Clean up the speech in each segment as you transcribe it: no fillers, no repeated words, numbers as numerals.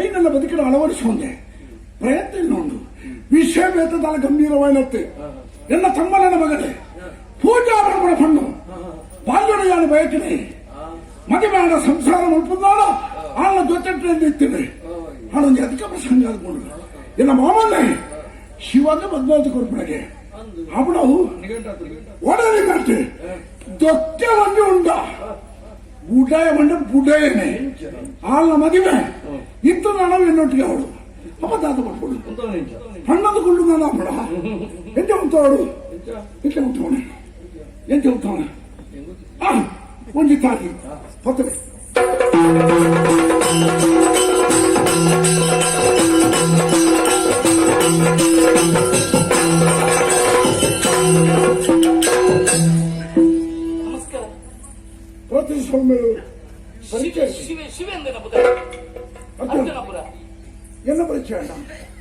ಐನೆಲ್ಲ ಬದುಕಿನ ಅಳವಡಿಸಿಕೊಂಡೆ ಪ್ರಯತ್ನ ಇಲ್ಲ ಉಂಟು ವಿಷಯ ಬೇತದಾಲ ಗಂಭೀರವಾಯಿನತ್ತೆ ಎನ್ನ ತಮ್ಮನ ಮಗನೇ ಪೂಜಾ ಪರಪಡ ಪಣ್ಣು ಬಾಲ್ಯೊಡೆಯಾನ ಬಯಕಿನಿ ಮದುವೆಯಾದ ಸಂಸಾರ ಮಲ್ಪುಂದಾಡ ಆಳ ಜೊತೆ ಇತ್ತಿದೆ ಆಳೊಂದು ಅಧಿಕ ಪ್ರಸಂಗ ಆದ್ಕೊಂಡು ಎನ್ನ ಮಾಮನ್ನೇ ಶಿವನ ಬದಲಾವಣೆ ಕೊರ್ಪಣಗೆ ಅಪ್ಪಡವು ಒಡನೆ ಕಟ್ಟಿ ದೊಕ್ಕೆ ಒಂಜಿ ಉಂಡ ಬುಡಾಯ ಮಂಡ ಬುಡಯನೆ ಆಳ್ನ ಮದುವೆ ಇತ್ತು ನಾನು ಎನ್ನೊಟ್ಟಿಗೆ ಅವಳು ಅಪ್ಪ ತಾತ ಪಡ್ಕೊಡು ಹಣ್ಣದು ಗುಳ್ಳು ನಾನು ಅಪ್ಪಡ ಎಂತ ಉಂಟವಳು ಎಂತ ಉಂಟವಣೆ ಎಂತ ಉಂಟವಣೆ ಆ ಒಂಜಿ ತಾಗಿ ಹೊತ್ತವೆ. ನಮಸ್ಕಾರ. ಪ್ರತಿ ಸೌಮ್ಯರು ಪರಿಚಯ. ಶಿವೇಂದ್ರನ ಪುರ. ಅರ್ಜುನ. ಅರ್ಜುನಪುರ. ಎನ್ನ ಪರಿಚಯ ಅಣ್ಣ?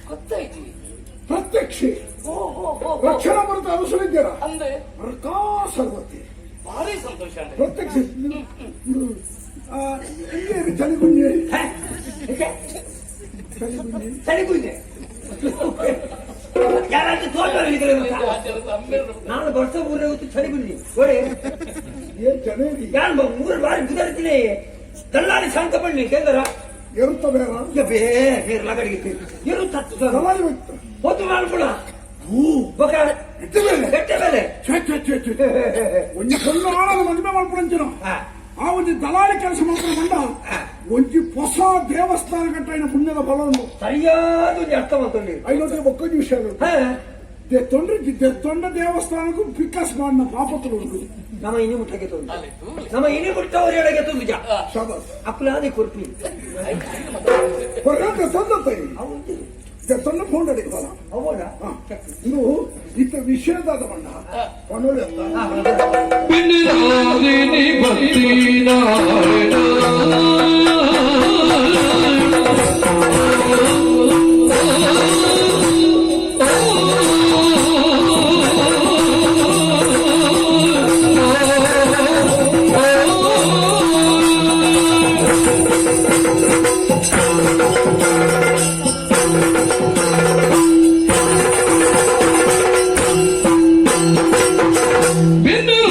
ಗೊತ್ತಾಯ್ತು. ಪ್ರತ್ಯಕ್ಷ. ಓ ಹೋ ಹೋ. ರಕ್ಷಣಾ ಬರುತ್ತೆ ಅನುಸರಿದ್ದೀರಾ? ಅಂದ್ರೆ ಸರ್ವತಿ. ಭಾರಿ ಸಂತೋಷ ಅಂದ್ರೆ. ಪ್ರತ್ಯಕ್ಷ ಎಲ್ಲಿ ಚಳಿಗುಂಜಿ? ಚಳಿಗುಂಜಿ. ಚಳಿಗುಂಜೆ ಯಾರಾದ್ರೂ ತೋಟ ನಾನು ವರ್ಷ ಊರ ಹೊತ್ತು ಚಳಿಗುಂಜಿ ಒಡೆ. ಏನ್ ಚಳಿ? ಯಾರು ಮೂರು ಬಾರಿ ಗುದರ್ತೀನಿ ದಲ್ಲಾಳಿ ಶಾಂತ ಪಡ್ಲಿ ಕೇಂದ್ರ. ಎರುತ್ತ ಬೇಡ. ಬೇ ಬೇರೆ ಲಗಡಿಗೆ ಎರು ತತ್ತು ಸರ್. ದಲಾಲಿ ಹೋಯ್ತು. ಹೊತ್ತು ಮಾಡ್ಕೊಳ ಬೊಕ. ಎಟ್ಟ ಮೇಲೆ? ಎಟ್ಟೆ ಮೇಲೆ. ಛೇ ಛೇ ಛೇ ಛೇ, ಒಂಜಿ ಕಲ್ಲು ಆಳದ ಮದುವೆ ಮಾಡ್ಕೊಳಂಚಿನ. ಆ ಒಂಜಿ ದಲಾಲಿ ಕೆಲಸ ಮಾಡ್ಕೊಂಡು ಬಂದ ಒಂಜಿ ಹೊಸ ದೇವಸ್ಥಾನ ಕಟ್ಟಾಯಿನ ಪುಣ್ಯದ ಫಲ ಉಂಟು. ಸರಿಯಾದ ಒಂದು ಅರ್ಥ ಮಾಡ್ಕೊಂಡು. ಐನೂರ ಒಕ್ಕೊಂಜಿ ವಿಷಯ ತೊಂದ್ರೆ ತೊಂಡ ದೇವಸ್ಥಾನಕ್ಕೂ ಪಿಕ್ಕಸ್ ಮಾಡಿನ ಪಾಪತಲು ಉಂಟು. ನಮ್ಮ ಇನಿ ಮುಟ್ಟಕ್ಕೆ ತೊಂದು ನಮ್ಮ ಇನಿ ಮುಟ್ಟವರು ಎಡಗೆ ತುಂದು ಶಾಬಾಸ್. ಅಪ್ಪಲಾದಿ ಕೊರ್ಪಿ. ಹೊರಗಡೆ ತಂದತ್ತೈ ತೊಂಡ ಫೋನ್ ಅಡಿಗೆ ಬಲ. ಅವಳ. ಇದು ಇತ್ತ ವಿಷಯದಾದ ಬಣ್ಣ ಪಣೋಲಿ ಅಂತ. ಬಿನ್ನಿರಾದಿನಿ ಭಕ್ತಿ ನಾರಾಯಣ.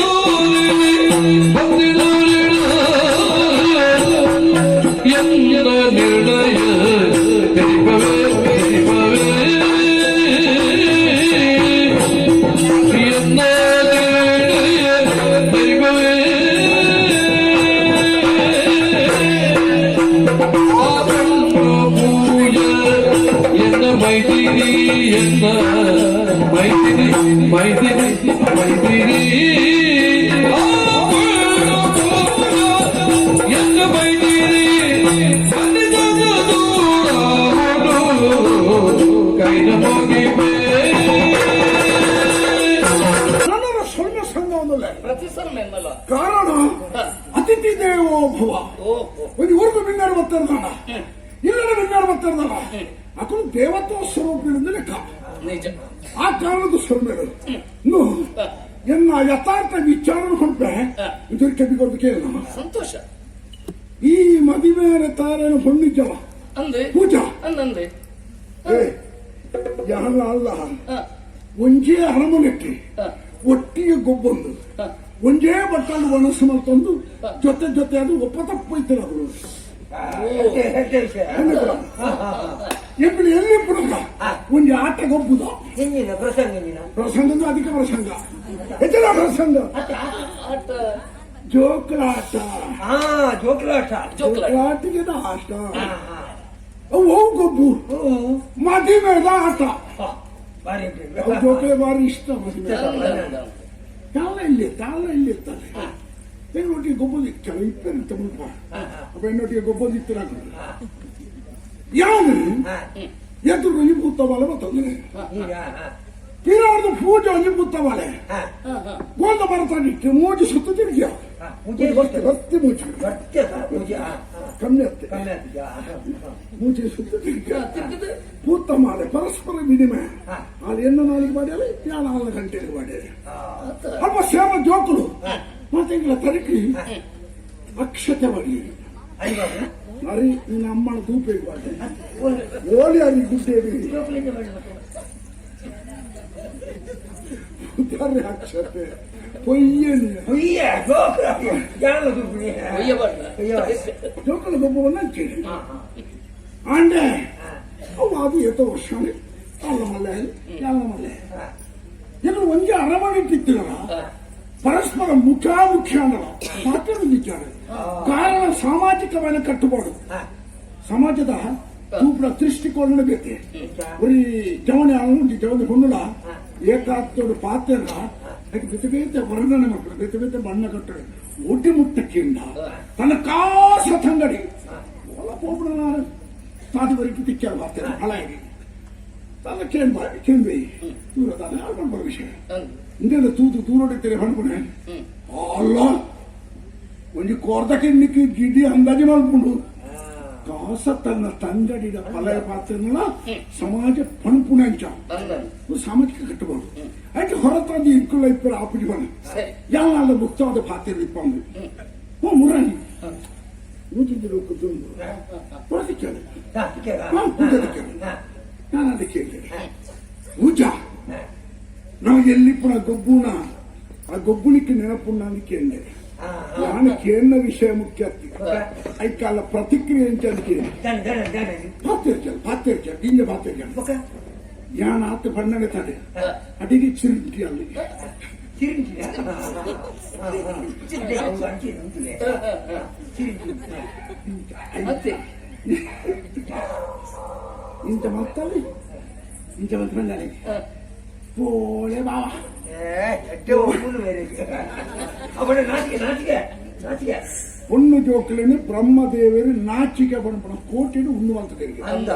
ಬಿನ್ನಿರಾದಿನಿ ಭಕ್ತಿ ನಾರಾಯಣ ಎನ್ನ ನಿರ್ಣಯ ದೀಪವೇ ದೀಪವೇ ಎನ್ನ ನಿರ್ಣಯ ದೈವವೇ ಪೂಜ ಎನ್ನ ಮೈದಿರಿ ಎನ್ನ ಮೈದಿರಿ ಮೈದಿರಿ ಮೈದಿರಿ ಎನ್ನ ಮೈದಿರಿ ಕೈನ ಹೋಗಿ. ನನ್ನ ಸೊನ್ನೆ ಸಂಘ ಒಂದಲ್ಲ. ಪ್ರತಿ ಸಲ ಮೆನ್ನಲ್ಲ. ಕಾರಣ ಅತಿಥಿ ದೇವೋ ದೇವೋ ಭವ. ಒಂದು ಊರ್ಗು ಬಿನ್ನಾರು ಬರ್ತಾರಲ್ಲ, ಇಲ್ಲದ ಬಿನ್ನಾರು ಬರ್ತಾರಲ್ಲ, ಅಕಡು ದೇವತಾ ಸ್ವರೂಪಿನಿಂದ ಲೆಕ್ಕ. ನಿಜ. ಆ ಕಾರಣದ ಸ್ವರ್ಮೇಳು ಎನ್ನ ಯಥಾರ್ಥ ವಿಚಾರ ಹೊಂಟೆ ಕಬ್ಬಿ ಕೊಡ್ದು ಕೇಳ. ಸಂತೋಷ. ಈ ಮದುವೆಯ ತಾರೇನು ಹೊಣ್ಣಿದ್ದವ ಅಂದೆ ಪೂಜಾ ಅಂದಂದೆ. ಏ ಯಾರ ಅಲ್ಲ, ಒಂಜೇ ಅರಮನೆಟ್ಟಿ ಒಟ್ಟಿಗೆ ಗೊಬ್ಬೊಂದು ಒಂಜೇ ಬಟ್ಟಲು ಒಣಸು ಮತ್ತೊಂದು ಜೊತೆ ಜೊತೆ ಅದು ಒಪ್ಪ ತಪ್ಪೈತಲ್ಲ ಅವರು. ಎಲ್ಲಿ ಎಲ್ಲಿ ಪುಡುಗ ಒಂದು ಆಟ ಗೊಬ್ಬುದ ಪ್ರಸಂಗ ಪ್ರಸಂಗ, ಅಧಿಕ ಪ್ರಸಂಗ, ಹೆಚ್ಚಿನ ಪ್ರಸಂಗ, ಆಟ, ಜೋಕಲಾಟ. ಜೋಕಲಾಟ, ಜೋಕಲಾಟಿಗೆ ಆಟ. ಅವು ಗೊಬ್ಬು ಮದಿಮೆದ ಆಟ. ಅವು ಜೋಕಲೆ ಬಾರಿ ಇಷ್ಟ ಮದಿಮೆ. ತಾಳ ಇಲ್ಲಿ, ತಾಳ ಇಲ್ಲಿ ಇರ್ತಾರೆ. ಎನ್ನೊಟ್ಟಿಗೆ ಗೊಬ್ಬದಿತ್ತು, ಕೆಲವು ಇಪ್ಪತ್ತು ಮುಲ್ಪ ಅಪ್ಪ ಎನ್ನೊಟ್ಟಿಗೆ ಗೊಬ್ಬದಿತ್ತು. ಯಾರು ಎದುರು ಒಂಜಿ ಪುತ್ತವಾಲೆ ಮತ್ತೊಂದು ಪಿರಾರ್ದು ಪೂಜೆ ಒಂಜಿ ಪುತ್ತವಾಲೆ ಗೋಲ್ದ ಬರತಾನಿಟ್ಟು ಮೂಜಿ ಸುತ್ತ ತಿರುಗಿಯ ಬರ್ತಿ ಮೂಜಿ ಕಮ್ಮಿ ಅತ್ತೆ ಮೂಜಿ ಸುತ್ತ ತಿರುಗಿಯ ಪೂತ್ತ ಮಾಲೆ ಪರಸ್ಪರ ವಿನಿಮಯ. ಅಲ್ಲಿ ಎನ್ನ ನಾಲಿಗೆ ಮಾಡ್ಯಾಲೆ, ಯಾನ ನಾಲ್ಕು ಗಂಟೆಗೆ ಮಾಡ್ಯಾಲೆ. ಅಲ್ಪ ಸೇವ ಜೋಕುಲು ಮತ್ತೆ ತರಕಿ ಅಕ್ಷತೆ ಮಾಡಿ ಅರಿ ನಿನ್ನ ಅಮ್ಮನ ತೂಪೆ ಮಾಡಿ ಓಲಿ ಅರಿ ಗುಡ್ಡೇವಿ ಅಕ್ಷತೆ ಪೊಯ್ಯನಿ ಜೋಕುಲ ಗೊಬ್ಬವನ್ನ ಹಂಚೇಳಿ ಆಂಡೆ. ಅವು ಅದು ಎತ್ತ ವರ್ಷ ಅಲ್ಲ ಮಲ್ಲೆ ಎಲ್ಲ ಮಲ್ಲೆ ಎಲ್ಲ ಒಂದೇ ಅರಮನೆ ಇಟ್ಟಿತ್ತಿರಲ್ಲ. ಪರಸ್ಪರ ಮುಖಾಮುಖಿ ಅನ್ನಲ್ಲ ಮಾತಾಡೋದಿದ್ದಾರೆ. ಕಾರಣ ಸಾಮಾಜಿಕವಾದ ಕಟ್ಟುಪಾಡು, ಸಮಾಜದ ತೂಪದ ದೃಷ್ಟಿಕೋನ ಬೇಕು. ಒರಿ ಜವನೆ ಉಂಟು, ಜವನೆ ಹೊನ್ನುಲ ಏಕಾತ್ತೋಡು ಪಾತ್ರ ಅದಕ್ಕೆ ಬೇತೆ ಬೇತೆ ವರ್ಣನೆ ಮಕ್ಕಳು, ಬೇತೆ ಬೇತೆ ಬಣ್ಣ ಕಟ್ಟಡೆ ಒಡ್ಡಿ ಮುಟ್ಟಕ್ಕಿಂದ ತನ್ನ ಕಾಸ ತಂಗಡಿ ಓಲ ಪೋಪಡ ತಾದಿವರೆಗೆ ತಿಕ್ಕಾರ ಪಾತ್ರ ಹಳಾಗಿ ತನ್ನ ಕೇಂಬ ಕೇಂಬಿ ದೂರ ತಾನೆ ಆಳ್ಕೊಂಡು ವಿಷಯ ಇಂದೆಲ್ಲ ತೂತು ತೂರೊಡಿತಾರೆ ಹೊಣ್ಕೊಡೆ ಅಲ್ಲ. ಒಂಜಿ ಕೋರ್ದಕ್ಕೆ ಗಿಡಿ ಅಂದಾಜು ಮಾಡ್ಕೊಂಡು ಕಾಸ ತನ್ನ ತಂಗಡಿದ ಪಲಯ ಪಾತ್ರಗಳ ಸಮಾಜ ಪಣಪುಣಂಚ ಸಾಮಾಜಿಕ ಕಟ್ಟುಪಾಡು. ಅದಕ್ಕೆ ಹೊರತಾಗಿ ಇಕ್ಕುള്ള ಇಬ್ಬರು ಆಪುಜಿ ಯಾವ ಮುಕ್ತವಾದ ಪಾತ್ರ ಇಪ್ಪಂದು ಓ ಮುರಾಣಿ ಊಜಿದ್ರು ದುಂಬು ಹೊರದಿಕ್ಕೇಳು ಪೂಜೆ. ನಾನು ಅದಕ್ಕೆ ಹೇಳಿದೆ, ಪೂಜಾ ನಾವು ಎಲ್ಲಿ ಪುನಃ ಗೊಬ್ಬುಣ ಆ ಗೊಬ್ಬುಣಿಕ್ಕೆ ನೆನಪುಣ್ಣ ಕೇಂದ್ರ. ನಾನು ಕೇಂದ್ರ ವಿಷಯ ಮುಖ್ಯ ಐಕಾಲ ಪ್ರತಿಕ್ರಿಯೆ ಅಂತ ಅದಕ್ಕೆ ಪಾತಿರ್ಜಲ್ ಪಾತಿರ್ಜಲ್ ಗಿಂಜ ಪಾತಿರ್ಜಲ್ ಯಾನ ಆತ ಬಣ್ಣನೆ ತಡೆ ಅಡಿಗೆ ಚಿರಿಂಟಿ ಅಲ್ಲಿ ಇಂತ ಮತ್ತಲ್ಲಿ ಇಂತ ಮತ್ತೆ ಬಂದಾನೆ ಪೋಳೆ ಬಾವ. பொண்ணு ಜೋಕ್ಲೇನು ಬ್ರಹ್ಮದೇವರು ನಾಚಿಕೆ ಪಣಪಣ ಕೋಟೆಡು ಉಣ್ಣುವಂತ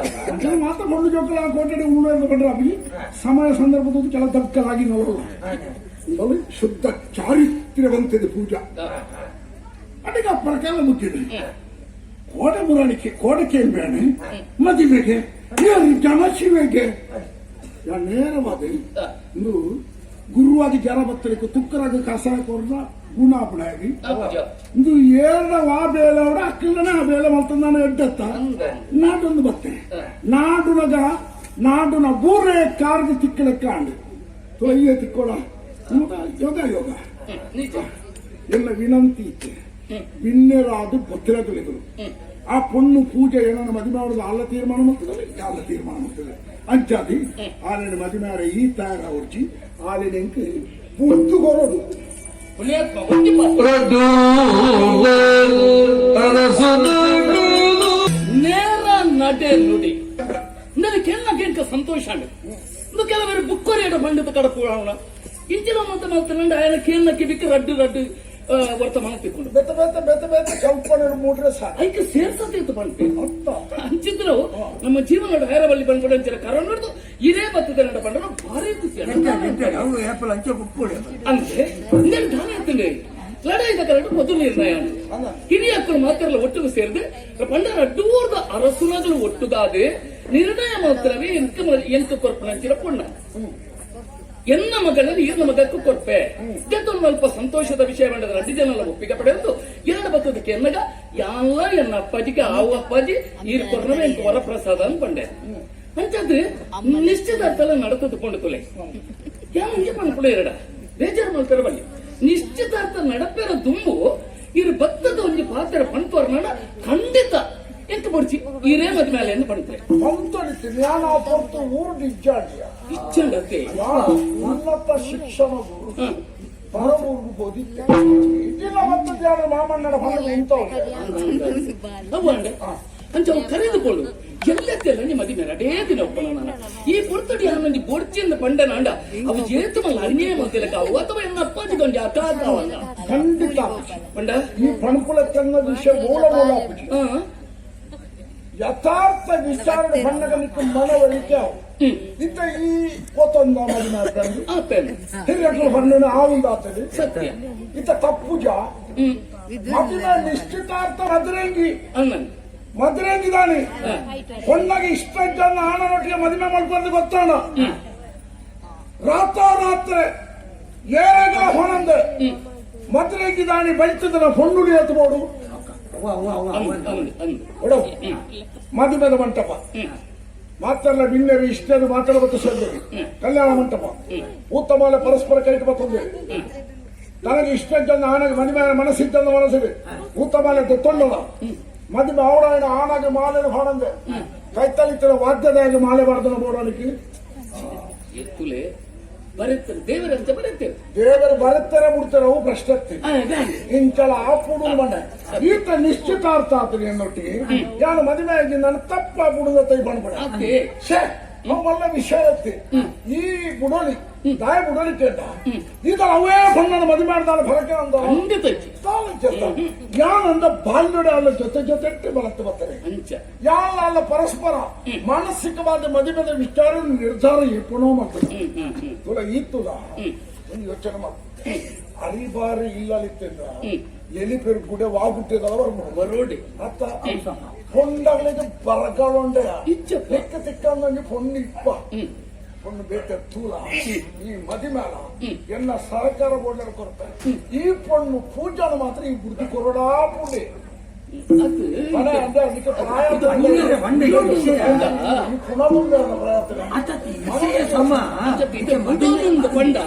ಮಾತ್ರ பொண்ணು ಜೋಕಲ ಆ ಕೋಟೆಡು ಉಣ್ಣು ಪಂಡ್ರ ಅಭಿ ಸಮಯ ಸಂದರ್ಭದ ಕೆಲ ದಕ್ಕಲಾಗಿ ನೋಡಲ್ಲ. ಶುದ್ಧ ಚಾರಿತ್ರ್ಯವಂತದ ಪೂಜಾ ಅದಕ್ಕೆ ಪ್ರಕಾರ ಮುಖ್ಯ. ಕೋಟೆ ಮುರಾಣಿಕೆ ಕೋಟೆ ಬೇಣೆ ಮದುವೆಗೆ ಜನಶಿವೆಗೆ ನೇರವಾದ ಇಂದು ಗುರುವಾಗಿ ಜನ ಬತ್ತಲಿಕ್ಕೆ ತುಕ್ಕರಾಗ ಕಸಾಯ ಕೊರ್ದ ಗುಣಾಪಣೆಯಾಗಿ ಇಂದು ಏರ್ನ ವಾ ಬೇಳೆ ಅವಡ ಅಕ್ಕಲನ ಆ ಬೇಳೆ ಮಲ್ತಂದಾನ ಎಡ್ಡತ್ತ ನಾಡೊಂದು ಬತ್ತೆ ನಾಡುನಗ ನಾಡುನ ಬೂರೆ ಕಾರ್ದು ತಿಕ್ಕಲಕ್ಕ ಅಂಡು ತೊಯ್ಯ ತಿಕ್ಕೋಡ ಯೋಗ ಯೋಗ ಎಲ್ಲ ವಿನಂತಿ ಇತ್ತೆ ಬಿನ್ನೆರಾದು ಭದ್ರಗಳಿಗಳು ಆ ಪೊಣ್ಣು ಪೂಜೆ ಏನನ್ನ ಮದುವೆ ಮಾಡೋದು ಅಲ್ಲ ತೀರ್ಮಾನ ಮಾಡ್ತದೆ, ಅಲ್ಲ ತೀರ್ಮಾನ ಮಾಡ್ತದೆ. ಅಂಚಾದಿ ಆಲಿನ ಮದುವೆ ಈ ತಾರ ಉರ್ಚಿ ಆಲಿನ ಪುಟ್ಟು ಕೊರೋದು. ನೇರ ನಡೆ ನುಡಿ ಕೇಳ ಕೇಳ್ಕ ಸಂತೋಷ. ಕೆಲವರು ಬುಕ್ಕೊರಿಯಡ ಬಂಡದ ಕಡಪು ಇಂಚಿನ ಮಂತ ಮಲ್ತನಂಡ ಆಯನ ಕೇಳಕ್ಕೆ ಬಿಕ್ಕ ರಡ್ಡು ರಡ್ಡು ವರ್ತಮಾನ ತಿಕ್ಕೊಂಡು ಬೆತ್ತ ಬೆತ್ತ ಬೆತ್ತ ಬೆತ್ತ ಕಲ್ಪನೆ ಮೂಡ್ರೆ ಸಾಕು. ಐಕೆ ಸೇರ್ಸತ್ತೆ ಇತ್ತು ಪಂಪೆ ಅಂಚಿದ್ರು ನಮ್ಮ ಜೀವನ ಹೈರಬಲ್ಲಿ ಬಂದ್ಬಿಡು ಅಂಚಿನ ಕರೋನ ಹಿಡಿದು ಇದೇ ಬರ್ತದೆ ನಡ ಬಂಡ ಭಾರಿ ಖುಷಿ. ಅಂದ್ರೆ ಇನ್ನೇನು ದಾನ ಎತ್ತಂಡೆ ಲಡಾಯಿದ ಕರಡು ಮೊದಲು ನಿರ್ಣಯ ಹಿರಿಯಕ್ಕಳು ಮಾತ್ರ ಒಟ್ಟಿಗೆ ಸೇರಿದು ಪಂಡ ರಡ್ಡೂರ್ದ ಅರಸುನಗಳು ಒಟ್ಟುಗಾದೆ ನಿರ್ಣಯ ಮಾತ್ರವೇ ಎಂತ ಎಂತ ಕೊರ್ಪಣಂಚಿರ ಪೊಣ್ಣ ಎನ್ನ ಮಗಳಲ್ಲಿ ಈರ್ನ ಮಗಕ್ಕೂ ಕೊರ್ಪೆ ಜೊತೆ ಅಲ್ಪ ಸಂತೋಷದ ವಿಷಯ ಮಾಡಿದ ರಡ್ಡಿ ಜನ ಒಪ್ಪಿಗೆ ಪಡೆದು ಎರಡು ಬತ್ತದಕ್ಕೆ ಎನ್ನಗ ಯಾಲ್ಲ ಎನ್ನ ಅಪ್ಪಾಜಿಗೆ ಆವು ಅಪ್ಪಾಜಿ ಈರ್ ಕೊರ್ನವೇ ಎಂತ ವರಪ್ರಸಾದ ಅನ್ಕೊಂಡೆ ಅಂಚದ್ದು ನಿಶ್ಚಿತಾರ್ಥ ನಡೆದುಕೊಂಡು ತುಲೆ ಯಾವ ಪಣ್ಪುಳ ಎರಡ ಬೇಜಾರು ಮಾಡ್ತಾರೆ ಬಲ್ಲಿ ನಿಶ್ಚಿತಾರ್ಥ ನಡಪೆರ ದುಂಬು ಇರು ಬತ್ತದ ಒಂಜಿ ಪಾತ್ರ ಪಣ್ತೋರ್ನ ಖಂಡಿತ ಎಂತ ಬಡ್ಚಿ ಈರೇ ಮದ್ ಮೇಲೆ ಎಂದು ಪಣ್ತಾರೆ ಪಂತೊಡಿತು ಜ್ಞಾನ ಪೊರ್ತು ಊರು ಇಜ್ಜಾಡಿಯ ಇಚ್ಚಂಡತೆ ಉನ್ನತ ಶಿಕ್ಷಣವು ಪರವೂರ್ಗು ಬೋಧಿತ್ತೆ ಇದಿಲ್ಲ ಮತ್ತು ಧ್ಯಾನ ಮಾಮಣ್ಣನ ಹೊರ ನಿಂತವ್ರು ಅವ್ವಂಡೆ ಅಂಚ ಅವು ಕರೆದುಕೊಳ್ಳು ಎಲ್ಲತ್ತೆಲ್ಲ ನಿಮ್ಮ ಮದಿ ಮೇಲೆ ಅಡೇ ದಿನ ಒಪ್ಪಣ ನಾನು ಈ ಪೊರ್ತಡಿ ಆನಂದಿ ಬೊಡ್ಚಿಂದ ಪಂಡನಾಂಡ ಅವು ಏತು ಮಲ್ಲ ಅನ್ಯಾಯ ಮಾಡ್ತಿಲ್ಲ ಅವು ಅಥವಾ ಎನ್ನ ಅಪ್ಪಾಜಿ ಕೊಂಡಿ ಅಕಾತಾವಲ್ಲ ಖಂಡಿತ ಪಂಡ ಈ ಪಣಕುಲ ಚಂದ ವಿಷಯ ಮೂಲ ಮೂಲ ಆಪುಜಿ. ಹಾ ಯಥಾರ್ಥ ವಿಚಾರಣೆ ಬಣ್ಣಗ ನಿಕ್ಕ ಮನವರಿಕೆ ಅವು. ಇತ್ತ ಈ ಕೊತ್ತೊಂದ ಮದಿ ಮಾಡ್ಕೊಂಡು ಆತೇನೆ ಹಿರಿಯಕ್ಕಳು ಬಣ್ಣನ ಆವುಂದಾತದೆ ಸತ್ಯ ಇತ್ತ ತಪ್ಪುಜ ಹ್ಮ್ ಮದಿನ ನಿಶ್ಚಿತಾರ್ಥ ಮದುರೆಂಗಿ ಅಣ್ಣನ್ ಮದುರೆಂಗಿದಾನೆ ಹೊಣ್ಣಗೆ ಇಷ್ಟ ಜನ ಆಣನೊಟ್ಟಿಗೆ ಮದುವೆ ಮಾಡ್ಕೊಂಡು ಗೊತ್ತಾಣ ರಾತ್ರೋರಾತ್ರಿ ಏರಗಳ ಹೊಣಂದ ಮದುರೆಂಗಿದಾಣಿ ಬೈತದನ ಹೊಣ್ಣುಡಿ ಎತ್ತಬೋಡು ಅವ್ವ ಅವ್ವ ಅವ್ವ ಅವ್ವ ಅಂದು ಅಂದು ಅಂದು ಒಡವು ಮದುವೆದ ಮಂಟಪ ಮಾತಲ್ಲ ಬಿಣ್ಣರು ಇಷ್ಟದು ಮಾತಾಡಬೇಕು ಸೇರಿದರು ಕಲ್ಯಾಣ ಮಂಟಪ ಉತ್ತಮಾಲ ಪರಸ್ಪರ ಕೈಗೆ ಬರ್ತದೆ ತನಗೆ ಇಷ್ಟ ಜನ ಆನಗೆ ಮದುವೆ ಮನಸ್ಸಿದ್ದಂದ ಮನಸ್ಸಿದೆ ಉತ್ತಮಾಲೆ ತೊಂಡದ ಮದುವೆ ಅವರಾಯಣ ಆನಾಗೆ ಮಾಲೆ ಹಾಡಂದೆ ಕೈತಲಿತ್ತಿನ ವಾದ್ಯದಾಗಿ ಮಾಲೆ ಬಾರ್ದನ ಬೋಡಲಿಕ್ಕೆ ಎತ್ತುಲೆ ಬರೆತಾರೆ ದೇವರಂತ ಬರೆತೇವೆ ದೇವರು ಬರುತ್ತಾರೆ ಬಿಡ್ತಾರೆ ಅವು ಪ್ರಶ್ನೆ ಇಂಚಲ ಆ ಪುಡು ಮನೆ ಈತ ನಿಶ್ಚಿತಾರ್ಥ ಆತನಿ ಅನ್ನೊಟ್ಟಿಗೆ ಯಾನು ಮದುವೆ ಆಗಿ ನಾನು ತಪ್ಪ ಬುಡುದ ತೈ ಬಂದ್ಬಿಡ ಆತೆ ಛೇ ನಮ್ಮಲ್ಲ ವಿಷಯ ಇರುತ್ತೆ. ಈ ಬುಡೋಲಿ ದಾಯ ಬುಡೋಲಿ ಕೇಟ ಈತ ಅವೇ ಬಣ್ಣನ ಮದುವೆ ಮಾಡ್ದಾಳ ಫರಕೆ ಅಂದ ಖಂಡಿತ ಐತಿ. ಯಾನಂದ ಬಾಲ್ಯಡೆ ಅಲ್ಲ ಜೊತೆ ಜೊತೆ ಬಳತ್ತು ಬರ್ತಾರೆ ಅಂಚ ಯಾಲ ಅಲ್ಲ ಪರಸ್ಪರ ಮಾನಸಿಕವಾದ ಮದುವೆದ ವಿಚಾರ ನಿರ್ಧಾರ ಎಪ್ಪಣೋ ಮಾಡ್ತದೆ ಹ್ಮ್ ಹ್ಮ್ ಹ್ಮ್ ತುಲ ಈತುಲ ಒಂದು ಯೋಚನೆ ಮಾಡು ಅರಿಬಾರಿ ಇಲ್ಲಲಿತ್ತಿಂದ ಎಲಿ ಪೆರು ಗುಡೆ ವಾಗುಟ್ಟಿದವ ಬರೋಡಿ ಅತ್ತ ಪೊಂಡಗಳಿಗೆ ಬರಗಾಲೊಂಡೆ ಇಚ್ಚಪ್ಪ. ಲೆಕ್ಕ ತಿಕ್ಕಂದಂಗೆ ಪೊಣ್ಣು ಇಪ್ಪ ಪೊಣ್ಣು ಬೇತೆ ತೂಲ ಈ ಮದಿಮೇಳ ಎಲ್ಲ ಸಹಕಾರ ಬೋರ್ಡ್ ಕೊಡ್ತಾರೆ ಈ ಪೊಣ್ಣು ಪೂಜಾನ ಮಾತ್ರ ಈ ಬುದ್ಧಿ ಕೊರಡಾ ಪುಡಿ ಅದು ಮನೆ ಅಂದ್ರೆ ಅದಕ್ಕೆ ಪ್ರಾಯ ಬಂಡೆ ಬಂಡೆ ವಿಷಯ ಈ ಪುನಃ ಪ್ರಯತ್ನ ಆತ ವಿಷಯ ಸಮ ಇದು ಬುಡೋಲಿಂದ ಪಂಡ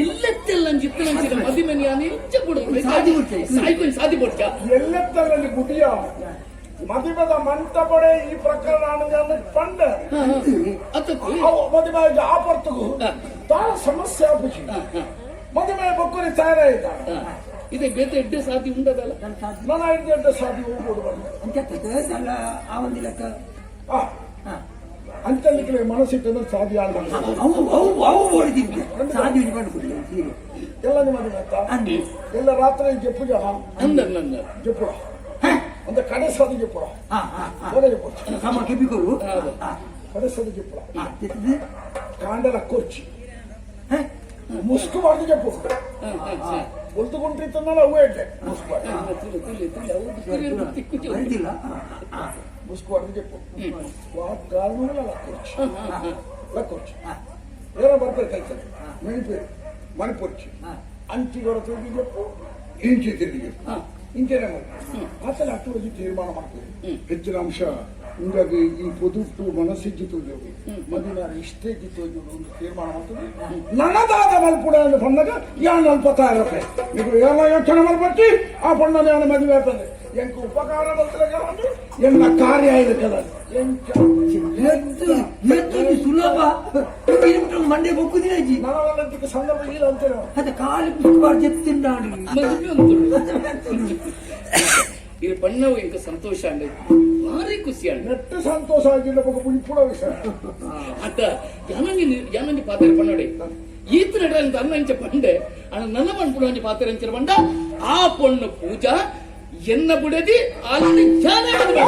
ಎಲ್ಲತ್ತೆಲ್ಲ ಚಿತ್ತನಂಚಿನ ಮದಿಮನಿಯಾನೆ ಇಚ್ಚ ಬಿಡು ಸಾದಿ ಬಿಡ್ತೆ. ಸಾಯ್ಕೊಂಡು ಸಾದಿ ಬಿಡ್ತ ಎಲ್ಲತ್ತಲ್ಲಿ ಗುಡಿಯ ಮದಿಮದ ಮಂಟಪಡೆ ಈ ಪ್ರಕರಣ ಪಂಡ ಅತ್ತತ್ತು ಅವು ಮದುವೆ ಆ ಪರ್ತಗು ತಾಳ ಸಮಸ್ಯೆ ಆಪುಜಿ ಮದುವೆ ಬೊಕ್ಕರಿ ತಯಾರೇ ಇದ್ದಾಳೆ ಇದೆ ಬೇತೆ ಎಡ್ಡೆ ಸಾದಿ ಉಂಡದಲ್ಲ ನನ್ನ ಐದು ಗಂಟೆ ಸಾಧಿ ಹೋಗ್ಬೋದು ಬಂದೆ ಅಂಚ ಅಲ್ಲ ಆ ಒಂದು ಲೆಕ್ಕ ಆ ಅಂತಲ್ಲಿ ಮನಸ್ಸಿಟ್ಟಂದ್ರೆ ಸಾಧಿ ಆಳ್ದ ಅವು ಅವು ಅವು ಓಡಿದ್ದೀನಿ ಸಾಧಿ ಬಂದು ಕೊಡ್ಲಿ ಸೀರೆ ಎಲ್ಲ ನಿಮ್ಮ ಮದುವೆ ಆಯ್ತಾ? ಅಂದು ಎಲ್ಲ ರಾತ್ರಿ ಜಪ್ಪು ಜನ ಅಂದ ನನ್ನ ಜಪ್ಪುಡ ಅಂದ್ರೆ ಕಡೆ ಸಾಧಿ ಜಪ್ಪುಡ ಹಾ ಹಾ ಹಾ ಕೊಡೆ ಜಪ್ಪುಡ ಸಮ ಕೆಪಿಕೊರು ಹಾ ಕಡೆ ಸಾಧಿ ಜಪ್ಪುಡ ಹಾ ತಿತ್ತದೆ ಕಾಂಡಲ ಕೊರ್ಚಿ ಮುಸ್ಕು ಮಾಡ್ದು ಜಪ್ಪು ಒಲ್ತುಕೊಂಡಿರ್ತಂದ್ರೆ ಅವೇ ಇಡ್ಲೆ ಮುಸ್ಕು ಮಾಡಿ ತುಳಿ ತುಳಿ ತುಳಿ ಅವು ತಿಕ್ಕು ಬರೆದಿಲ್ಲ ಮುಸ್ಕು ಹೊಡೆದು ಜಪ್ಪು ವಾ ಕಾರಣ ಲಕ್ಕೊರ್ಚಿ ಲಕ್ಕೊರ್ಚಿ ಏನೋ ಬರ್ತಾರೆ ಕೈತದೆ ಮೆಣಪೇರು ಮಣಿಪುರ್ಚಿ ಅಂಚಿಗೊರ ತಿರುಗಿ ಜಪ್ಪು ಇಂಚಿ ತಿರುಗಿ ಜಪ್ಪು ಇಂಚೆನೆ ಮಾಡಿ ಆತನ ಅಟ್ಟು ತೀರ್ಮಾನ ಮಾಡ್ತದೆ ಹೆಚ್ಚಿನ ಅಂಶ ಹಿಂಗಾಗಿ ಈ ಪೊದುಟ್ಟು ಮನಸ್ಸಿಜ್ಜಿ ತೋಜೋದು ಮದುವೆ ಇಷ್ಟೇ ತೋಜೋದು ಒಂದು ತೀರ್ಮಾನ ಮಾಡ್ತದೆ ನನದಾದ ಮಲ್ಪುಡ ಅಂತ ಬಂದಾಗ ಯಾನ್ ಅಲ್ಪ ತಯಾರತ್ತೆ ನೀವು ಎಲ್ಲ ಯೋಚನೆ ಮಾಡ್ಬಟ್ಟಿ ಆ ಬಣ್ಣದ ಯಾನ ಮದುವೆ ಆಗ್ತದೆ ಎಂಕ ಉಪಕಾರ ಬರ್ತದೆ ಎನ್ನ ಕಾರ್ಯ ಇರುತ್ತದೆ ಎಂಕ ಎದ್ದು ಎದ್ದು ಸುಲಭ ಮಂಡೆ ಬೊಕ್ಕುದಿನ ಅಜ್ಜಿ ನನವಲ್ಲದಕ್ಕೆ ಸಂದರ್ಭ ಇಲ್ಲ ಅಂತೇಳಿ ಅದ ಕಾಲು ಪುಷ್ಪಾರ್ ಜೆತ್ತಿಂದಾಡು ಮದುವೆ ಅಂತುಳು ಇದು ಬಣ್ಣವು ಇಂಕ ಸಂತೋಷ ಅಂಡ ಭಾರಿ ಖುಷಿ ಅಂಡ ನೆಟ್ಟು ಸಂತೋಷ ಆಗಿಲ್ಲ ಇಪ್ಪುಡ ವಿಷಯ ಅತ್ತ ಯಾನಂಜಿ ಯಾನಂಜಿ ಪಾತ್ರ ಪಣ್ಣೋಡಿ ಈತ ನಡ ಅನ್ನಂಚ ಪಂಡೆ ಅಣ್ಣ ನನ್ನ ಪಣ್ಪುಡು ಪಾತ್ರ ಅಂಚಿನ ಪಂಡ ಆ ಪೊಣ್ಣು ಪೂಜಾ ಎನ್ನ ಬುಡದಿ ಅಲ್ಲಿ ಧ್ಯಾನ ಮದುವೆ.